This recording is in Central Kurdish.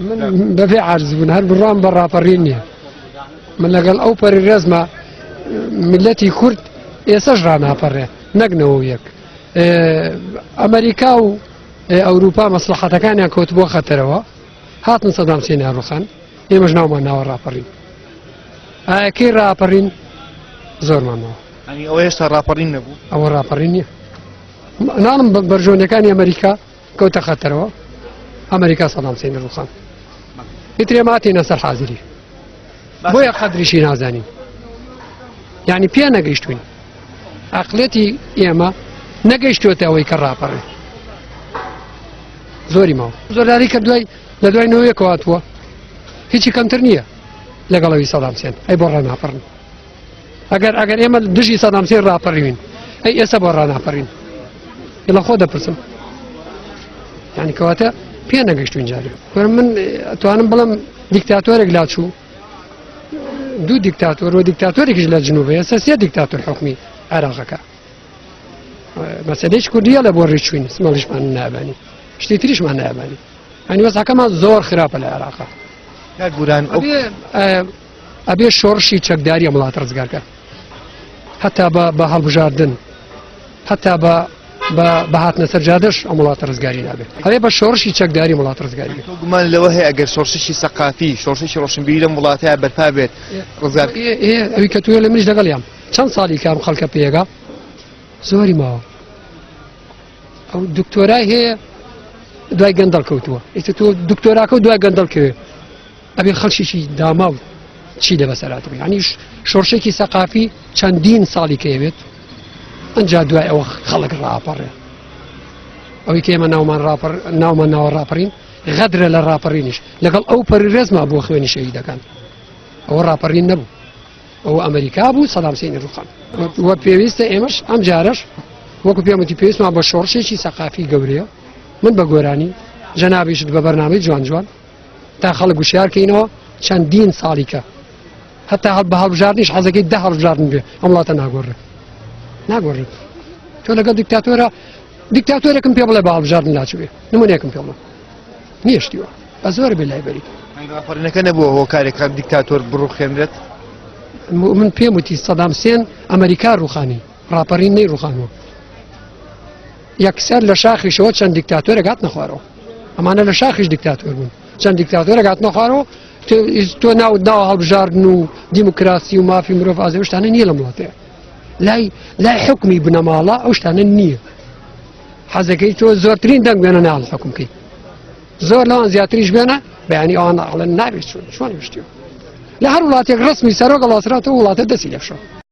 من بەبێ عارز بوون هەر بڕوام بە ڕاپەڕین نییە. من لەگەڵ ئەو پەری ڕێزمە میلەتی کورد ئێسەش ڕاناپەڕێ نەک نەوە یەک. ئەمریکا و ئەوروپا مەسلحەتەکانیان کەوتبووە خەتەرەوە، هاتن سەدام حسێنیان ڕوخان، ئێمەش ناومان ناوە ڕاپەڕین. ئایا کەی ڕاپەڕین؟ زۆرمان ماوە. یانی ئەوە هێشتا ڕاپەڕین نەبوو؟ ئەوە ڕاپەڕین نییە. ناڵم بەرژەوەندیەکانی ئەمریکا کەوتە خەتەرەوە، ئەمریکا سەدام حسێنی ڕوخان. ئیتر ئێمە هاتینە سەر حازری، بۆیە قەدریشی نازانین، یعنی پێ نەگەیشتوین. عقلێتی ئێمە نەگەیشتوێتە ئەوەی کە ڕاپەڕێ. زۆری ماوە. زۆرداری کە دوای لە دوای نەوەیەکەوە هاتووە هیچی کەمتر نییە لەگەڵ ئەوی سەدام حسێن. ئەی بۆ ڕاناپەڕن؟ ئەگەر ئێمە دژی سەدام حسێن ڕاپەڕیوین، ئەی ئێستا بۆ ڕاناپەڕین؟ لە خۆ دەپرسم. یعنی کەواتە پێ نەگەیشتوین جارێ. کورە من ئەتوانم بڵێم دیکتاتۆرێک لاچوو، دوو دیکتاتۆر و دیکتاتۆرێکیش لە جنوبە، ئێستا سێ دیکتاتۆر حکومی عێراقەکە. مەسەلەیش کوردیە لە بۆ ڕیچوین سمەڵیشمان نابانی، شتی تریشمان نابانی. یعنی وەزعەکەمان زۆر خراپە لە عێراقا. کاک گوران، ئەو ئەبێ شۆڕشی چەکداری ئەم وڵاتە ڕزگارکە، هەتا بە هەڵبژاردن، هەتا بە هاتنە سەر جادەش ئەم وڵاتە ڕزگاری نابێت. ئەبێ بە شۆڕشی چەکداری وڵات ڕزگاری بێت. تۆ گومان لەوە هەیە ئەگەر شۆڕشێکی سەقافی، شۆڕشێکی ڕۆشنبیری لەم وڵاتەیە بەرپا بێت ڕزگار؟ ئەوی کە توێ لە منیش لەگەڵیان چەند ساڵی کام خەڵکە پێگا زۆری ماوە. ئەو دکتۆرای هەیە دوای گەندەڵ کەوتووە. ئیتر تۆ دکتۆراکە و دوای گەندەڵ کەوێ ئەبێ خەڵکێکی داماو چی لە بەسەرات بێ. یعنی شۆڕشێکی سەقافی چەندین ساڵی کەوێت، ئەنجا دوای ئەوە خەڵک ڕاپەڕێ. ئەوەی کە ئێمە ناومان ناوە ڕاپەڕین غەدرە لە ڕاپەڕینیش لەگەڵ ئەو پەری ڕێزما بۆ خوێنی شەهیدەکان. ئەوە ڕاپەڕین نەبوو، ئەوە ئەمریکا بوو سەدام حسێنی ڕوخان. وە پێویستە ئێمەش ئەم جارەش وەکو پێم وتی پێویستمان بە شۆڕشێکی سەقافی گەورەیە. من بە گۆرانی، جەنابیشت بە بەرنامەی جوان جوان تا خەڵک وشیارکەینەوە. چەندین ساڵیکە هەتا بە هەڵبژاردنیش حەزەکەی دە هەڵبژاردن بێ ئەم وڵاتە ناگۆڕێ، ناگۆڕێت. تۆ لەگەڵ دیکتاتۆرە، دیکتاتۆرێکم پێ بڵێ بە هەڵبژاردن لاچوێ، نمونەیەکم پێ بڵێ نیشتیوە بە زۆر بێ لای بەری. ڕاپەڕینەکە نەبووە هۆکارێک دیکتاتۆر بڕوخێنرێت؟ من پێم وتی سەدام حسێن ئەمریکا ڕوخانی، ڕاپەڕین نەی ڕوخانەوە. یەکسەر لە شاخیشەوە چەند دیکتاتۆرێک هاتنە خوارەوە. ئەمانە لە شاخیش دیکتاتۆر بوون، چەند دیکتاتۆرێک هاتنە خوارەوە. تۆ ناوت ناوە هەڵبژاردن و دیموکراسی و مافی مرۆڤ ئازادی شتانە نییە لە وڵاتەیە. لای حکمی بنەماڵە ئەو شتانە نییە. حەزەکەی تۆ زۆرترین دەنگ بێنە ناڵ حکومکەی، زۆر لەوان زیاتریش بێنە بەیانی ئەوان ئەڵێن نابێت. چۆن شتیوە لە هەر وڵاتێک ڕسمی سەرۆک هەڵواسراتەوە وڵاتە دەستی لەفشەوە.